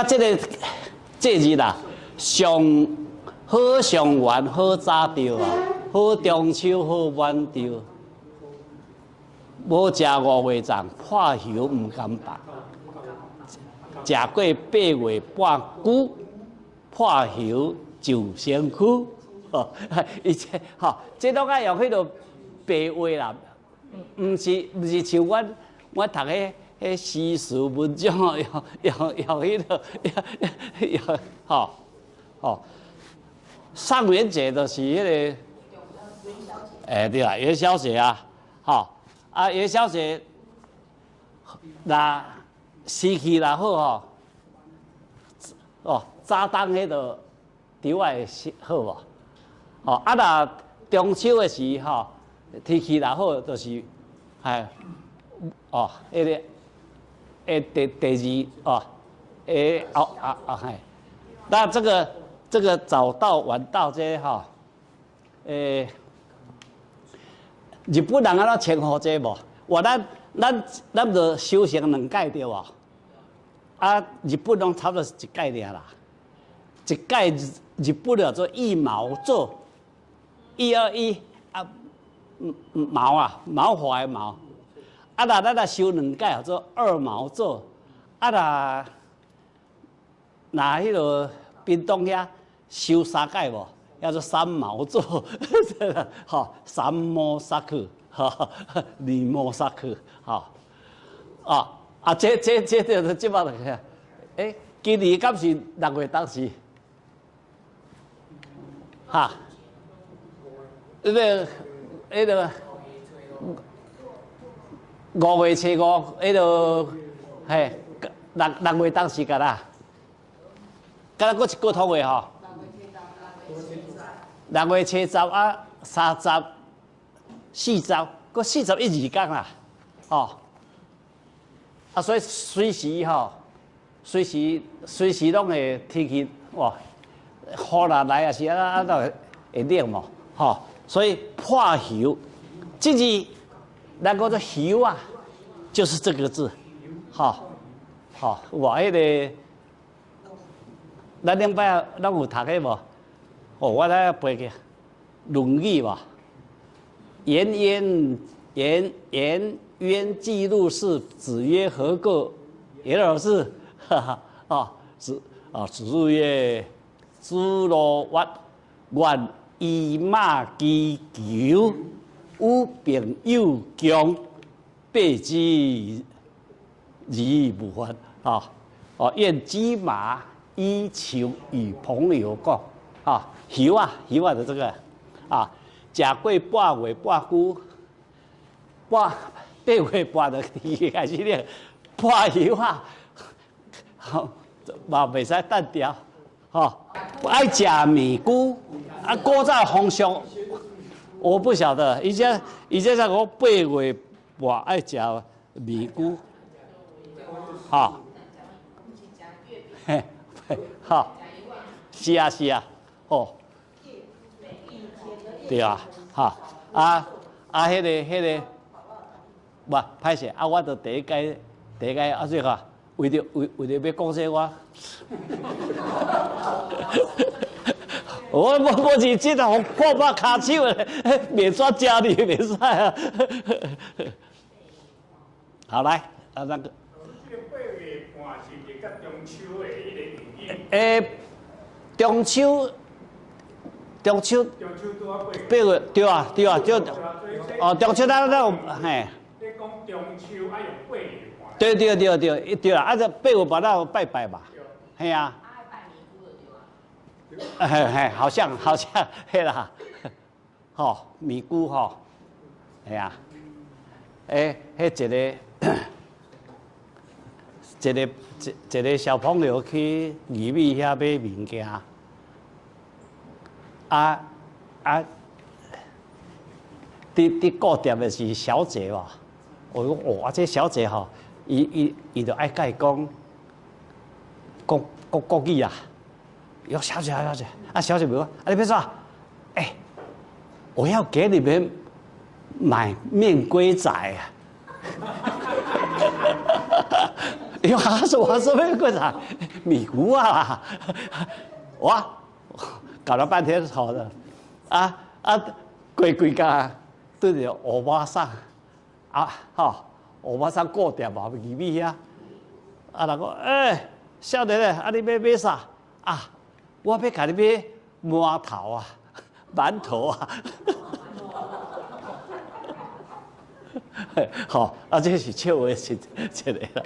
佮這个節日啦，上好上元好早著啊，好中秋好晚著，無食五月粽，破油毋甘放。食過八月半龜，破油上身軀。吼，伊這吼，這攏愛用彼个白話啦，毋是像阮讀彼詩詞文章吼，用彼个用吼吼。上元節就是彼个，欸對啦，元宵節啊，吼啊元宵節，若時氣若好吼，哦早冬彼个稻仔會好無？哦啊若中秋的時吼，天氣若好，就是哎哦，彼个欸第二哦，欸哦啊啊嘿，那這個早到晚到這吼，欸，日本人按怎稱呼這無？我咱就修成兩屆對無？啊，日本攏差不多是一屆爾啦，一屆日本叫做一毛做，一二一啊，毛啊，毛髮的毛。啊，若咱若修兩屆叫做二毛做，啊若若彼个屏東遐修三屆無，叫做三毛做，吼，三毛薩克，吼，二毛薩克，吼，啊啊，這這這擺就欸，今年敢是六月冬時？哈？彼个五月初五，彼个嘿，六月冬時敢啦？敢若閣一個通話吼？六月初十啊，30、四十，閣41、2工啦，吼。啊，所以隨時吼，隨時攏會天氣哇，雨若來也是啊啊，都會冷無，吼。所以破油，這字咱講做油啊，就是這個字，吼，吼，有無彼个？咱頂擺攏有讀彼無？哦，我來背起《論語》無？顏淵顏顏淵記錄事，子曰：何過顏老師？哈哈，哦，子哦，子曰：子路曰，願依馬其裘，與朋友共，備之而無患。哦哦，願羈馬以裘與朋友共。啊，裘啊，裘啊的這個啊，食過半月半龜，半八月半就開始咧破油啊，吼，嘛袂使單調，吼，愛食麵龜，啊，古早風俗，我不曉得，伊這才講八月半愛食麵龜，哈，嘿，好，是啊是啊，哦，對啊，哈，啊啊，彼个，無歹勢，啊，我就第一擺第一擺啊，這個為著欲講這個我，我無認真啊，予破破跤手的，袂煞食你袂使啊。好來，啊那個。這個八月半是毋是佮中秋的彼個應欸，中秋，中秋。中秋拄仔八月對啊對啊對。哦，中秋咱有嘿。你講中秋愛用八月半。對對對對，對啦，啊這八月半咱有拜拜嘛，嘿啊。嘿嘿，好像嘿啦，吼麵龜吼，嘿啊，欸，彼一個小朋友去義美遐買物件，啊啊，佇顧店的是小姐無？我講哇，這小姐吼，伊就愛共伊講國語啊。伊講小姐小姐，啊小姐袂講，啊你欲創啥？欸，我要給你們買麵龜仔啊！伊講啊什麼什麼麵龜仔？米糊啊！哇，搞了半天好的，啊啊，過幾工拄著烏巴桑啊，吼，烏巴桑顧店嘛，入去遐，啊，人講，欸，少年的，啊，你欲買啥？啊，我欲共你買饃頭啊，饅頭啊。好，啊，這是笑話是一個啦。